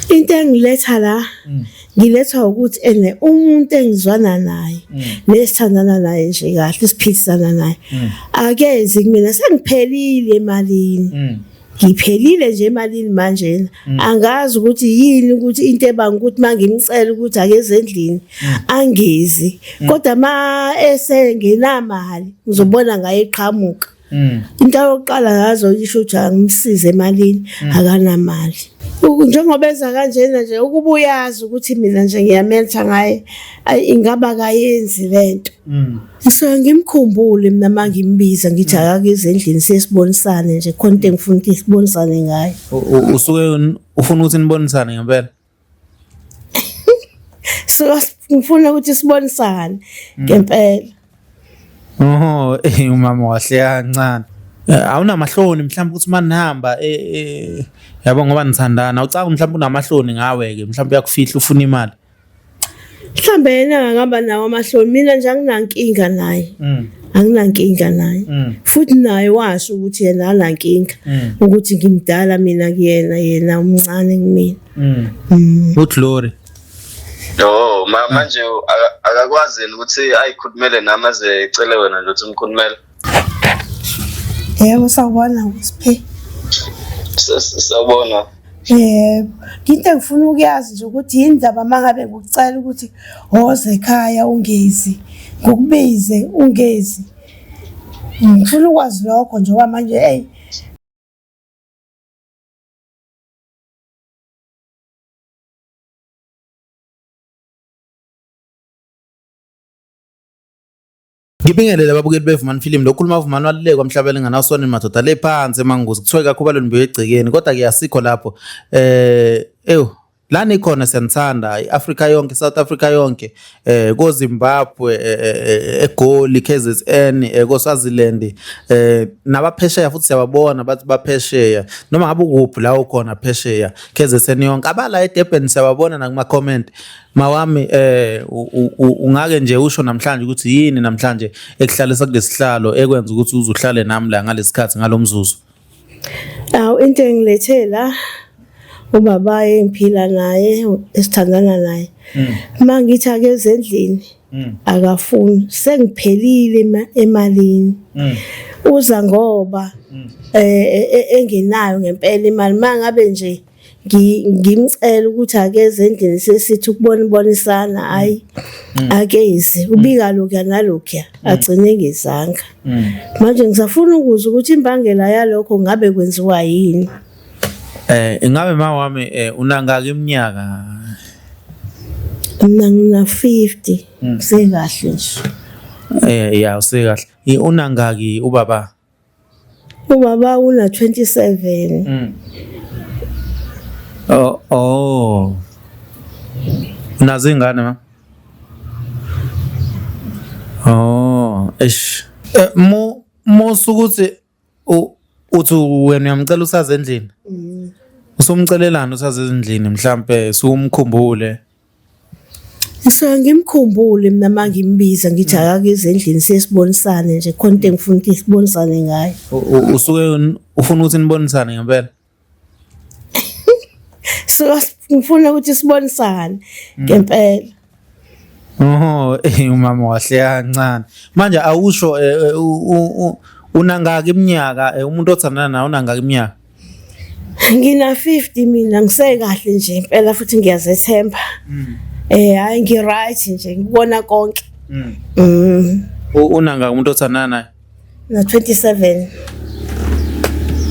Into engiletha la ngilethwa ukuthi ene umuntu engizwana naye nesithandana naye nje kahle siphilisana naye akezi kumina sengiphelile emalini. Ngiphelile nje emalini manje angazi ukuthi yini ukuthi into ebanga ukuthi mangimcela ukuthi akeze endlini angezi kodwa ma esengenamali ngizobona ngaye eqhamuka. Into yokuqala ngazo isho ukuthi angimsize emalini akanamali. Njengoba enza kanjena nje ukuba uyazi ukuthi mina nje ngiyamentha ngaye ingaba akayenzi lento. Ngisuke ngimkhumbule mina uma ngimbiza ngithi akakeze endlini sesibonisane nje khona into engifuna ukuthi sibonisane ngayo. Usuke ufuna ukuthi nibonisane ngempela? So ngifuna ukuthi sibonisane ngempela. Oh, umama wahle kancane. Awunamahloni mhlawumbe ukuthi uma nihamba yabo ngoba nithandana, awucabangi mhlawumbe unamahloni ngawe-ke mhlawumbe uyakufihla ufuna imali. Mhlawumbe yena angaba nawo amahloni mina nje anginankinga naye. Anginankinga naye. Futhi naye washo ukuthi yena anankinga ukuthi ngimdala mina kuyena yena umncane kumina. UGlory. Oh, manje akakwazi yini ukuthi ayikhulumele nami aze ecele wena nje ukuthi umkhulumele? Yebo, sawubona Siphe. Sawubona. Yebo, into engifuna ukuyazi nje ukuthi yini ndaba uma ngabe ngikucela ukuthi woza ekhaya ungezi, ngikubize ungezi. Ngifuna ukwazi lokho njengoba manje eyi. Ngibingelele ababukeli beVumani Film lokhuluma Vumani walulekwa mhlaba elinganawuswane madoda le phansi emanguzi kuthiwe kakhulu baloni egcekeni kodwa ke asikho lapho ew la nikhona siyanithanda iAfrica yonke South Africa yonke ko Zimbabwe eGoli KZN ko Swaziland nabaphesheya futhi siyababona bathi baphesheya noma ngabe ukuphi la ukhona phesheya KZN yonke abala eDurban siyababona nakuma comment Mawami ungake nje usho namhlanje ukuthi yini namhlanje ekuhlalisa kulesihlalo ekwenza ukuthi uze uhlale nami la ngalesikhathi ngalomzuzu. Awu into engilethe la ubaba engiphila naye esithandana naye. Uma ngithi akeze endlini akafuni sengiphelile emalini. Uza ngoba engenayo ngempela imali mangabe nje ngimcela ukuthi akeze endlini sesithi ukubona bonisana hayi akezi ubika lokhuya nalokhuya agcine engezanga. Manje ngisafuna ukuzwa ukuthi imbangela yalokho ngabe kwenziwa yini. Ingabe ma wami unangaki iminyaka? Mina ngina 50 sekahle nje. Ya usekahle. Unangaki ubaba? Ubaba una 27. Oh oh. Unazo ingane ma? Oh, eish. Mo musukuthi uthi wena uyamcela usaze endlini. Usumcelelani usaze endlini mhlambe sumkhumbule. Ngisuke ngimkhumbule mina uma ngimbiza ngithi akakeze endlini sesibonisane nje khona into engifuna ukuthi sibonisane ngayo. Usuke ufuna ukuthi nibonisane ngempela? So ngifuna ukuthi sibonisane ngempela. Oh, umama wahle kancane. Manje awusho unangaki iminyaka umuntu othandana naye unangaki iminyaka? Ngina 50 mina ngisekahle nje impela futhi ngiyazethemba. Hayi ngi right nje ngikubona konke. Unangaki umuntu othandana naye? Na 27.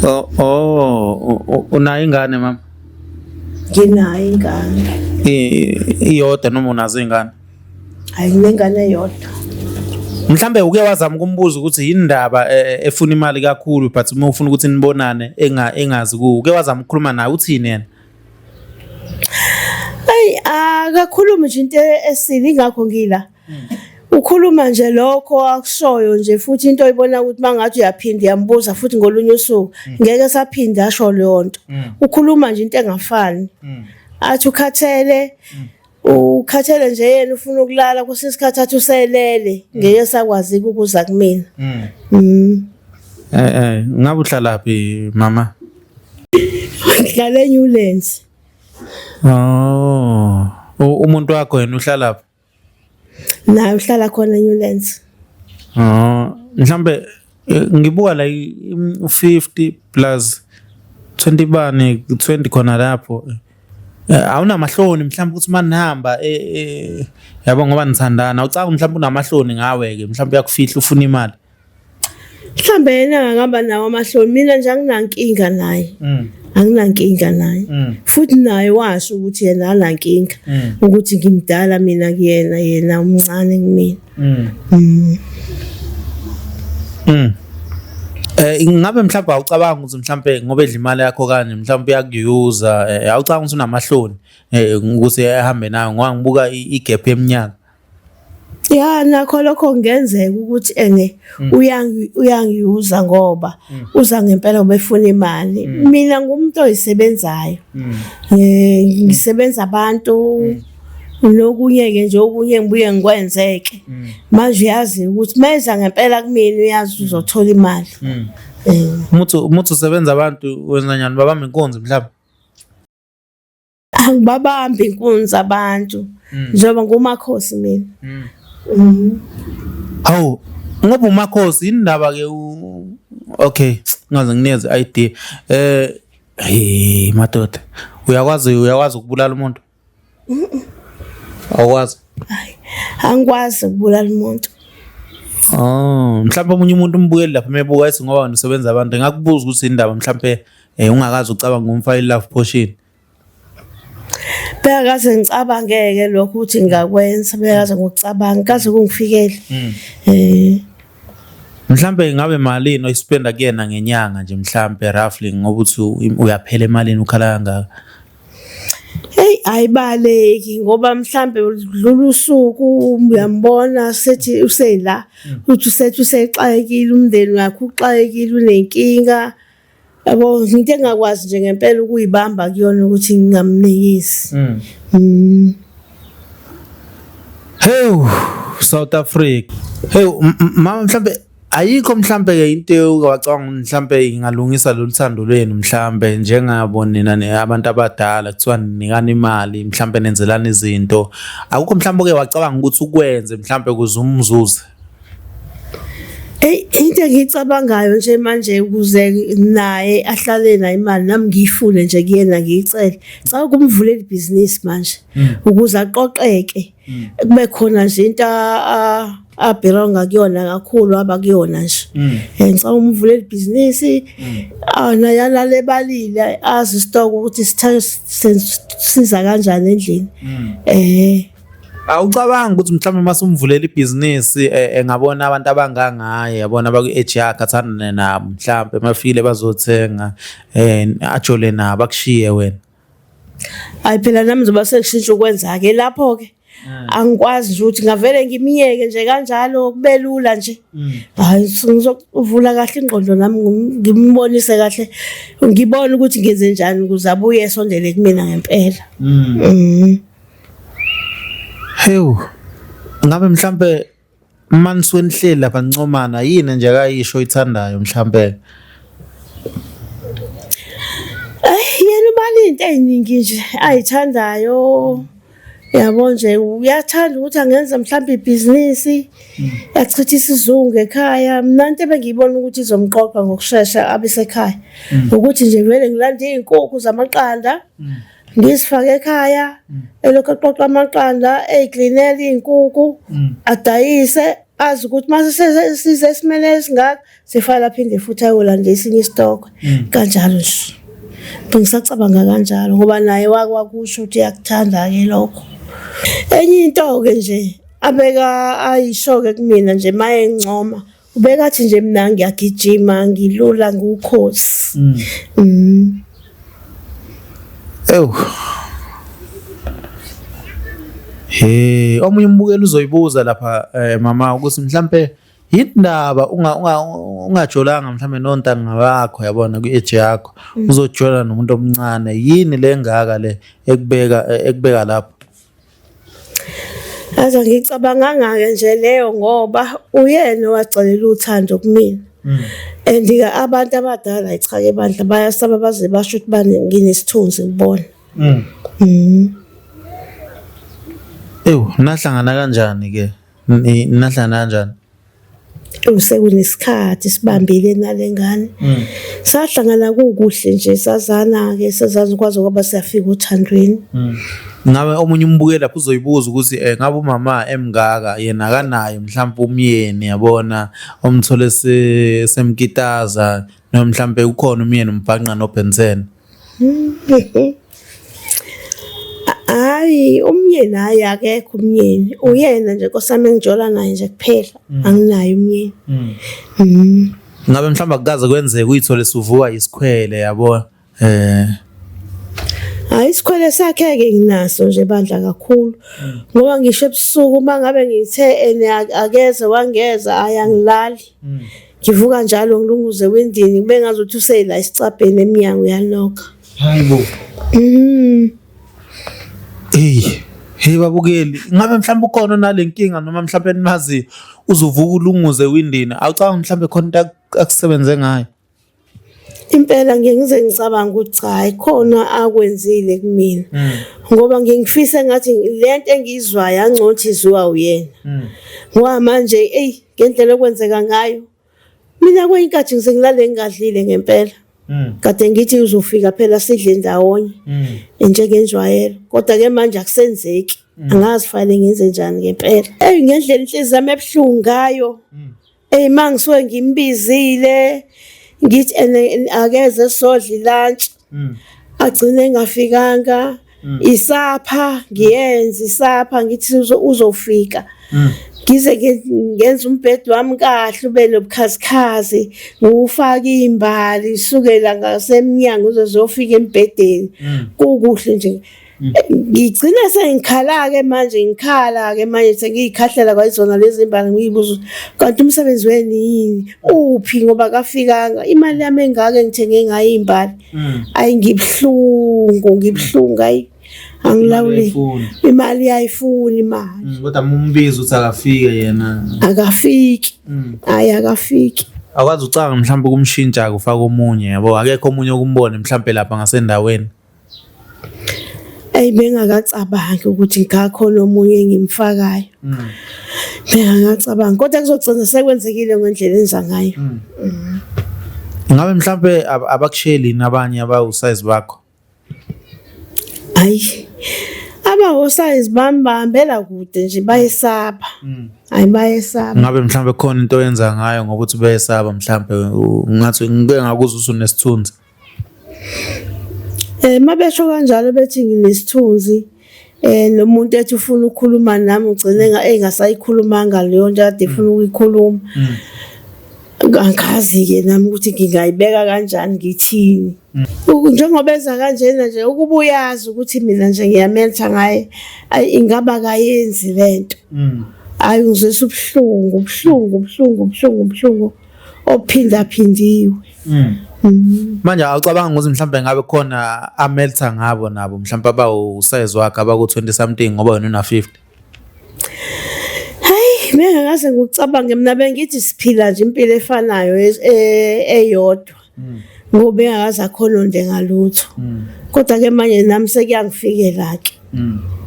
Oh, oh, unayo ingane mama? Nginayo ingane. Iyodwa noma unazo ingane? Hayi nginengane eyodwa. Mhlambe uke wazama ukumbuza ukuthi yini ndaba efuna imali kakhulu but uma ufuna ukuthi nibonane engazi kuwo. Uke wazama ukukhuluma naye uthini yena? Ayi akakhulumi nje into esile ingakho ngila. Ukhuluma nje lokho akushoyo nje futhi into oyibona ukuthi mangathi uyaphinda uyambuza futhi ngolunye usuku ngeke saphinda asho leyo nto. Ukhuluma nje into engafani. Athi ukhathele ukhathele nje yena ufuna ukulala kwesinye isikhathi athi uselele ngeke sakwazi ukuza kumina. Ngabe uhlalaphi mama? Ngihlala eNewlands. Oh, umuntu wakho yena uhlala phi? Naye uhlala khona eNewlands. Oh, mhlambe ngibuka la u-50 plus 20 bani 20 khona lapho. Awunamahloni mhlawumbe ukuthi uma nihamba yabo ngoba nithandana awucabangi mhlawumbe unamahloni ngawe-ke mhlawumbe uyakufihla ufuna imali. Mhlawumbe yena angaba nawo amahloni mina nje anginankinga naye. Anginankinga naye. Futhi naye washo ukuthi yena anankinga ukuthi ngimdala mina kuyena yena umncane kumina. Ingabe mhlawumbe awucabanga ukuthi mhlawumbe ngoba edla imali yakho kanje mhlawumbe uyakuyuza awucabanga ukuthi unamahloni ukuthi ahambe nayo ngoba ngibuka i-gap yeminyaka. Ya nakho lokho kungenzeka ukuthi ene uyangiyuza ngoba uza ngempela ubefuna imali. Mina ngumuntu oyisebenzayo. Ngisebenza abantu nokunye-ke nje okunye ngibuye ngikwenzeke. Manje uyazi ukuthi mayeza ngempela kumina uyazi uzothola imali. Umuthi usebenza abantu wenza njani babamba inkunzi mhlawumbe? Angibabambi inkunzi abantu njengoba ngumakhosi mina. Hawu ngoba umakhosi indaba ke okay ngaze nginikeze ID hey madoda uyakwazi ukubulala umuntu? Awukwazi? Hayi angikwazi ukubulala umuntu. Oh mhlawumbe omunye umuntu umbukeli lapha mebuka ethi ngoba wena usebenza abantu engakubuza ukuthi indaba mhlawumbe ungakaze ucabanga ngomfaka i-love potion. Bengakaze ngicabangeke lokho ukuthi ngingakwenza, bengakaze ngikucabanga, kaze kungifikele. Mhlambe ngabe malini oyispenda kuyena ngenyanga nje mhlambe roughly ngoba uthi uyaphela emalini ukhala kangaka? Hey ayibaleki ngoba mhlambe udlula usuku uyambona sethi usela uthi usethi usexakekile umndeni wakhe uxakekile unenkinga. Yabo into engakwazi nje ngempela ukuyibamba kuyona ukuthi ngingamnikisi. Hey South Africa. Hey mama mhlambe ayikho mhlambe ke into owacabanga mhlambe ingalungisa lolu thando lwenu mhlambe njengabo nina abantu abadala kuthiwa ninikana imali mhlambe nenzelana izinto. Akukho mhlambe oke wacabanga ukuthi ukwenze mhlambe ukuze umzuze. Eyi into engiyicabangayo nje manje ukuze naye ahlale nayo imali nami ngiyifune nje kuyena ngiyicele. Ngicabanga ukumvulela ibhizinisi manje ukuze aqoqeke kube khona nje into abhironga kuyona kakhulu aba kuyona nje. Ngicabanga umvulela ibhizinisi naye alale ebalile azi isitoko ukuthi siza kanjani endlini. Awucabangi ukuthi mhlawumbe uma sumvulela ibhizinisi engabona abantu abangangaye yabona abaku-age yakhe athandane nabo mhlawumbe mafikile bazothenga ajole nabo akushiye wena. Hayi phela nami ngizoba sengishintsha ukwenza-ke lapho-ke angikwazi nje ukuthi ngavele ngimiyeke nje kanjalo kube lula nje. Hhayi ngizovula kahle ingqondo nami ngimbonise kahle ngibone ukuthi ngenze njani ukuze abuye esondele kumina ngempela. Hewu, ngabe mhlampe uma nisuke nihleli lapha nincomana yini nje akayisho oyithandayo mhlampe? Yena ubala iy'nto ey'ningi nje ay'thandayo. Yabo nje uyathanda ukuthi angenza mhlawumbe ibhizinisi achithe isizungu ekhaya. Mina into ebengiyibona ukuthi izomqoqa ngokushesha abe sekhaya ukuthi nje vele ngilande iy'nkukhu zamaqanda ngizifake ekhaya elokhu eqoqa amaqanda eyiklinela iy'nkukhu adayise azi ukuthi uma size esimeni esingaka sifake aphinde futhi ayolanda esinye isitokwe kanjalo nje. Bengisacabanga kanjalo ngoba naye wake wakusho ukuthi uyakuthanda-ke lokho. Enye into-ke nje abeka ayisho-ke kumina nje uma encoma ubekathi nje mina ngiyagijima ngilula ngiwukhosi. Ewu. He, omunye umbukeli uzoyibuza lapha mama ukuthi mhlambe yindaba ungajolanga mhlambe nontanga bakho yabona kwi-age yakho uzojola nomuntu omncane yini le ngaka le ekubeka lapho? Aze ngicabanganga-ke nje leyo ngoba uyena owacelela uthando kumina. And-ke abantu abadala cha-ke bandla bayasaba baze basho ukuthi nginesithunzi kubona. Mm. Mm. Ewu, nahlangana kanjani ke? Nahlangana kanjani? Sekunesikhathi sibambile nale ngane. Mm. Sahlangana kukuhle nje sazana-ke sazazi kwaze kwaba siyafika othandweni. Mm. Ngabe omunye umbukeli lapho uzoyibuza ukuthi eh ngabe umama emngaka yena akanaye mhlawumbe umyeni yabona omthole semkitaza noma mhlawumbe ukhona umyeni umbhanqa noBenson. Hhayi umyeni hhayi akekho umyeni uyena nje nkosi yami engijola naye nje kuphela anginaye umyeni. Mm. Ngabe mhlawumbe akukaze kwenzeke uyithole suvuka isikhwele yabo eh Hayi isikhwele sakhe-ke nginaso nje bandla kakhulu ngoba ngisho ebusuku uma ngabe ngithe ene akeze wangeza hhayi angilali. Ngivuka njalo ngilunguze ewindini kube ngazuthi useyila esicabheni emnyango uyanoka. Hayibo. Mm. Hey, hey babukeli, ngabe mhlawumbe ukhona onale nkinga noma mhlawumbe nimaziyo uzovuka ulunguze ewindini. Awucabangi mhlawumbe khona into akusebenze ngayo. Impela ngiye ngize ngicabanga ukuthi cha hayi khona akwenzile kumina mm. ngoba ngiye ngifise ngathi lento engiyizwayo angcono izwiwa uyena mm. ngoba manje eyi ngendlela okwenzeka ngayo mina kwenye inkathi ngize ngilale ngingadlile ngempela mm. kade ngithi uzofika phela sidle ndawonye njengenjwayelo kodwa-ke manje akusenzeki angazi fanele ngenze njani ngempela eyi ngendlela inhliziyo yami ebuhlungu ngayo Eyi uma ngisuke ngimbizile ngithi ene akeze sodla ilantshi agcine engafikanga isapha ngiyenze isapha ngithi uzofika ngize ngenze umbhede wami kahle ube nobukhazikhazi ngiwufake iy'mbali sukela ngasemnyango uze ziyofika embhedeni kukuhle nje. Ngigcine sengikhala-ke manje ngikhala-ke manje sengiyikhahlela kwayizona lezi mbali ngiyibuza ukuthi kanti umsebenzi wenu yini uphi ngoba akafikanga imali yami engaka engithenge ngayo iy'mbali ayi ngibuhlungu ngibuhlungu ayi angilawuli imali iyayifuna imali mm, kodwa mumbiza ukuthi akafike yena akafiki hayi akafiki akwazi ucanga mhlawumbe ukumshintsha kufaka omunye yabo akekho omunye okumbone mhlawumbe lapha ngasendaweni Eyi bengakacabangi ukuthi ngakhona omunye engimfakayo. Mm. Bengakacabangi kodwa kuzogcina sekwenzekile ngendlela enza ngayo. Mm. mm. Ngabe mhlambe abakusheli nabanye abawusize bakho? Hayi. Abawusize bami bahambela kude nje bayesaba. Hayi bayesaba. Ngabe mhlambe khona into oyenza ngayo ngoba uthi bayesaba mhlambe ngathi ngike ngakuzwa usunesithunzi. Eh mabesho kanjalo bethi nginesithunzi eh nomuntu ethi ufuna ukukhuluma nami ugcine engasayikhulumanga leyo nto kade efuna ukuyikhuluma. Mm. Angazi-ke nami ukuthi ngingayibeka kanjani ngithini. Mm. Njengoba enza kanjena nje ukuba uyazi ukuthi mina nje ngiyamentha ngaye ingaba akayenzi lento. Mm. Hayi ngizwisa ubuhlungu ubuhlungu ubuhlungu ubuhlungu ubuhlungu. ophindaphindiwe mm. mm. Manje awucabanga ukuthi mhlawumbe ngabe khona ameltha ngabo nabo mhlawumbe abawusize wakhe abaku-20 something ngoba wena una-50 Hayi bengakaze ngikucabange mina bengithi siphila nje impilo efanayo eyodwa mm. ngoba bengakaze akhononde ngalutho mm. kodwa ke manje nami sekuyangifikela ke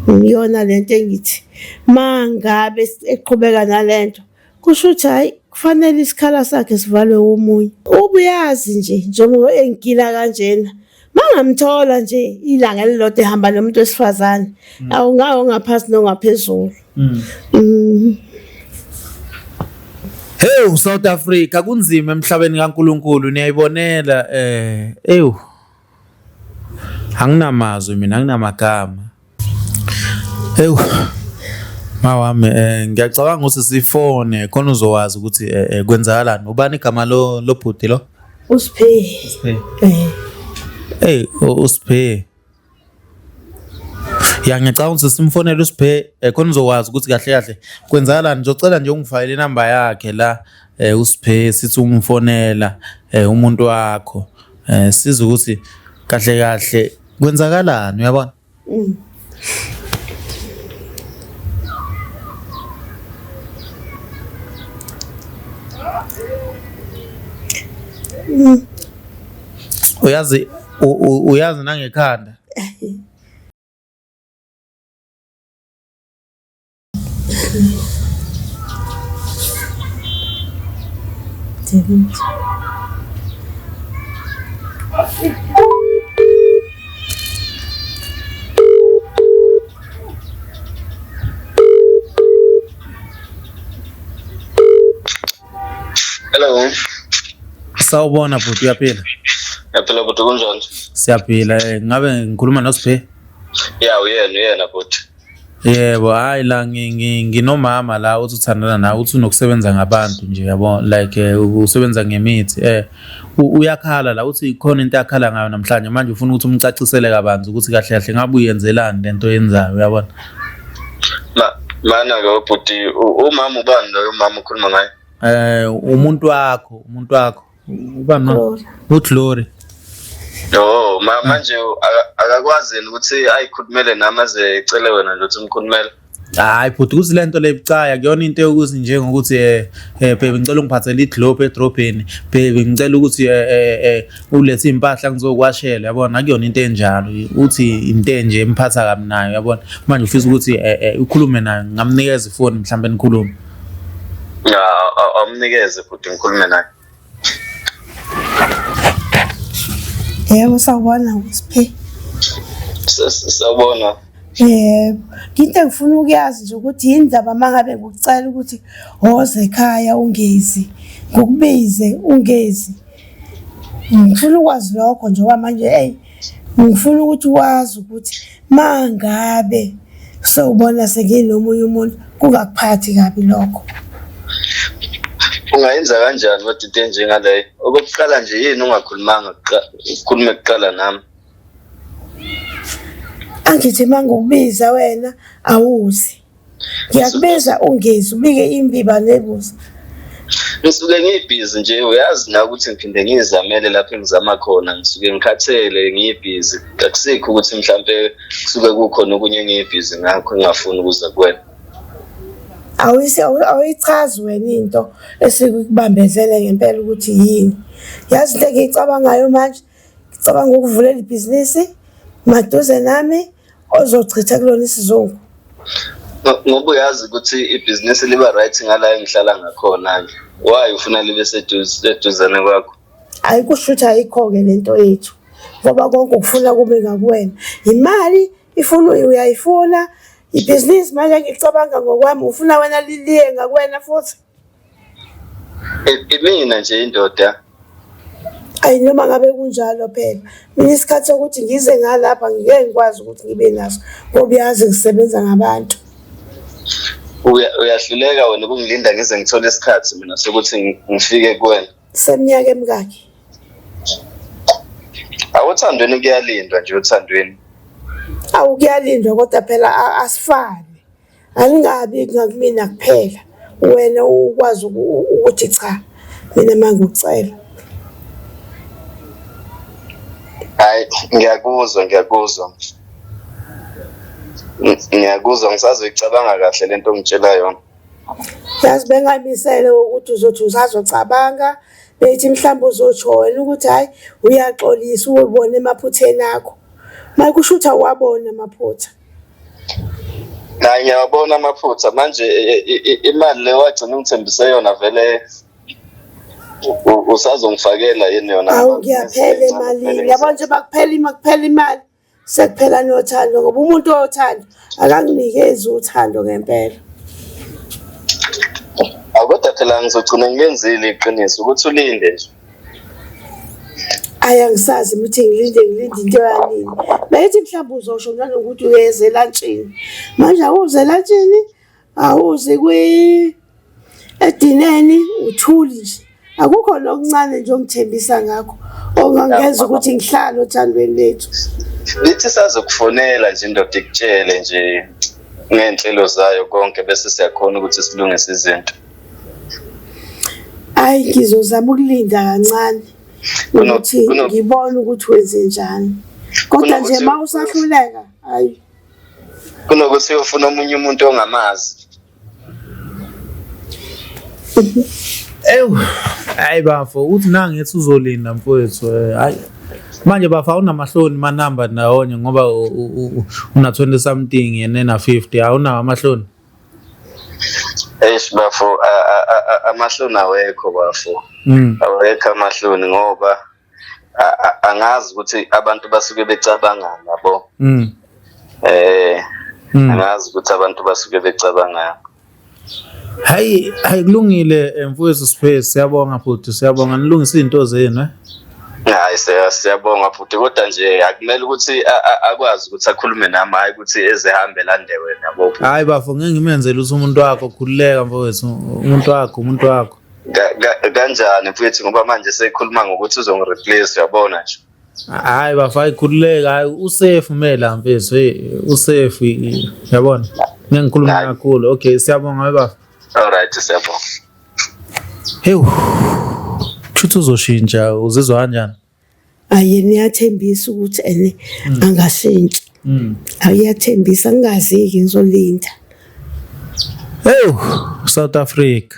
ngiyona lento engithi mangabe eqhubeka nalento Kusho ukuthi hhayi kufanele isikhala sakhe sivalwe omunye. Ubuyazi nje njengoba engigila kanjena mangamthola nje ilanga elilodwa ehamba nomuntu wesifazane mm. awungawo ngaphansi nongaphezulu. Mm. Mm. Hey South Africa kunzima emhlabeni kaNkuluNkulu niyayibonela eh ew anginamazwi mina anginamagama Ewu mawami eh ngiyacabanga ukuthi sifone khona uzowazi ukuthi eh, eh, kwenzakalani. Ubani igama lo lobhuti lo? Usiphe. Usiphe. Eh. Hey uSiphe. Ya ngiyacabanga ukuthi simfonele uSiphe eh, khona uzowazi ukuthi kahle kahle kwenzakalani. Ngizocela nje ungifakele inamba yakhe la eh uSiphe sithi umfonela eh umuntu wakho. Eh siza ukuthi kahle kahle kwenzakalani uyabona? Mm. Uyazi uyazi nangekhanda. Delete. Hello. Sawubona bhuti uyaphila? Yaphila bhuti kunjani? Siyaphila eh ngabe ngikhuluma noSiphe? Ya uyena uyena bhuti. Yebo, hayi la nginomama la uthi uthandana nawe uthi unokusebenza ngabantu nje yabo like eh, usebenza ngemithi eh uyakhala la uthi khona into akhala ngayo namhlanje manje ufuna ukuthi umcacisele kabanzi ukuthi kahle kahle ngabe uyenzelani lento oyenzayo uyabona. Ma mana ke bhuti umama ubani loyo umama ukhuluma ngaye? Eh umuntu wakho, umuntu wakho. Ubani no? UGlory. Oh, ma manje akakwazi yena ukuthi ayikhulumele nami aze ecele wena nje ukuthi umkhulumele. Hayi bhuti ukuthi lento le ibucayi akuyona into yokuthi njengokuthi eh eh baby ngicela ungiphathele idlophu edrobheni baby ngicela ukuthi eh eh, eh ulethe impahla ngizokwashela yabona akuyona into enjalo uthi into enje emphatha kabi nayo yabona manje ufisa ukuthi eh, eh ukhulume nayo ngingamnikeza ifoni mhlawumbe nikhulume. Ya, awumnikeze bhuti ngikhulume naye. Yebo, sawubona Siphe. Sawubona. Yebo, into engifuna ukuyazi nje ukuthi yini ndaba uma ngabe ngikucela ukuthi woze ekhaya ungezi, ngikubize ungezi. Ngifuna ukwazi lokho njengoba manje eyi ngifuna ukuthi wazi ukuthi uma ngabe sewubona senginomunye umuntu kungakuphathi kabi lokho. Ungayenza kanjani kodwa into enjengaleyo? Okokuqala nje yini ungakhulumanga ukhulume kuqala nami? Angithi uma ngikubiza wena awuzi. Ngiyakubiza ungezi ubike imbiba nebuza. Ngisuke ngibhizi nje uyazi na ukuthi ngiphinde ngizamele lapho engizama khona ngisuke ngikhathele ngibhizi akusikho ukuthi mhlampe kusuke kukhona okunye engibhizi ngakho engingafuni ukuza kuwena. Awuyichazi wena into esikubambezele ngempela ukuthi yini. Yazi into engiyicabangayo manje ngicabanga ukuvulela ibhizinisi maduze nami ozochitha kulona isizungu. Ngoba uyazi ukuthi ibhizinisi liba right ngala engihlala ngakhona-ke. Why ufuna libe seduze eduzane kwakho? Hayi kusho ukuthi ayikho-ke lento yethu ngoba konke ukufuna kube ngakuwena. Imali ifuna uyayifuna, ibhizinisi manje ngicabanga ngokwami ufuna wena liye ngakuwena futhi. Imina nje indoda. Ayi noma ngabe kunjalo phela mina isikhathi sokuthi ngize ngalapha ngeke ngikwazi ukuthi ngibe naso ngoba uyazi ngisebenza ngabantu. Uyahluleka wena ukungilinda ngize ngithole isikhathi mina sokuthi ngifike kuwena. Seminyaka emingaki? Awuthandweni kuyalindwa nje uthandweni. Awu kuyalindwa kodwa phela asifani. Alingabi ngakumina kuphela wena ukwazi ukuthi cha mina uma ngikucela. Hayi ngiyakuzwa ngiyakuzwa. Ngiyakuzwa ngisazoyicabanga kahle lento ongitshela yona. Yazi bengayimisele ukuthi uzothi usazocabanga bethi mhlawumbe uzotsho wena ukuthi hhayi uyaxolisa ubone emaphutheni akho. Uma kusho ukuthi awuwaboni amaphutha. Naye ngiyawabona amaphutha manje imali le wagcina ungithembise yona vele usazongifakela yini yona? Awu kuyaphela emalini yabo nje bakuphela ima kuphela imali sekuphela nothando ngoba umuntu othando akanginikezi uthando ngempela. Kodwa phela ngizogcina ngilenzile iqiniso ukuthi ulinde nje. Ayi angisazi ukuthi ngilinde ngilinde into yanini. Bethi mhlawumbe uzosho nanokuthi uyeza elantshini. Manje awuze elantshini, awuzi kwi edineni uthuli nje. Akukho nokuncane nje ongithembisa ngakho ongangenza ukuthi ngihlale othandweni lethu. Lithi sazokufonela nje indoda ikutshele nje ngey'nhlelo zayo konke bese siyakhona ukuthi silungise izinto. Ayi ngizozama ukulinda kancane ukuthi ngibone ukuthi wenzenjani. Kodwa nje uma usahluleka hayi. Kunokuthi uyofuna omunye umuntu ongamazi. Ewu, hayi bafo, uthi nangithi uzolinda mfowethu. Eh, hayi. Manje bafo awunamahloni manamba ndawonye ngoba una 20 something yena ena 50 awunawo amahloni. Eish bafo, amahloni awekho bafo. Awekho amahloni ngoba angazi ukuthi abantu basuke becabangani yabo. Angazi ukuthi abantu basuke becabangani. Hayi, hayi kulungile mfowethu Space, siyabonga futhi, siyabonga nilungisa izinto zenu eh. Hayi siyabonga futhi, kodwa nje akumele ukuthi akwazi ukuthi akhulume nami, hayi ukuthi ezehambe lande wena yabo. Hayi bafo, ngeke ngimenzele ukuthi umuntu wakho, khululeka mfowethu, umuntu wakho, umuntu wakho. Kanjani mfowethu, ngoba manje sekhuluma ngokuthi uzongireplace, uyabona nje. Hayi bafo, hayi khululeka, hayi usafe mela mfethu, hey usafe, uyabona. Ngeke ngikhulume kakhulu. Okay, siyabonga we bafo. All right, siyabonga. Hey. Kushuthi uzoshintsha, uzizwa kanjani? Ayi niyathembisa ukuthi ene angashintsha. Ayiyathembisa, ngingazi-ke ngizolinda. Hey, South Africa.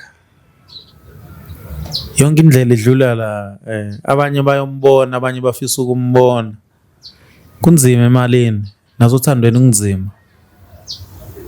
Yonke indlela idlula la, abanye bayombona, abanye bafisa ukumbona. Kunzima emalini, nasothandweni kunzima.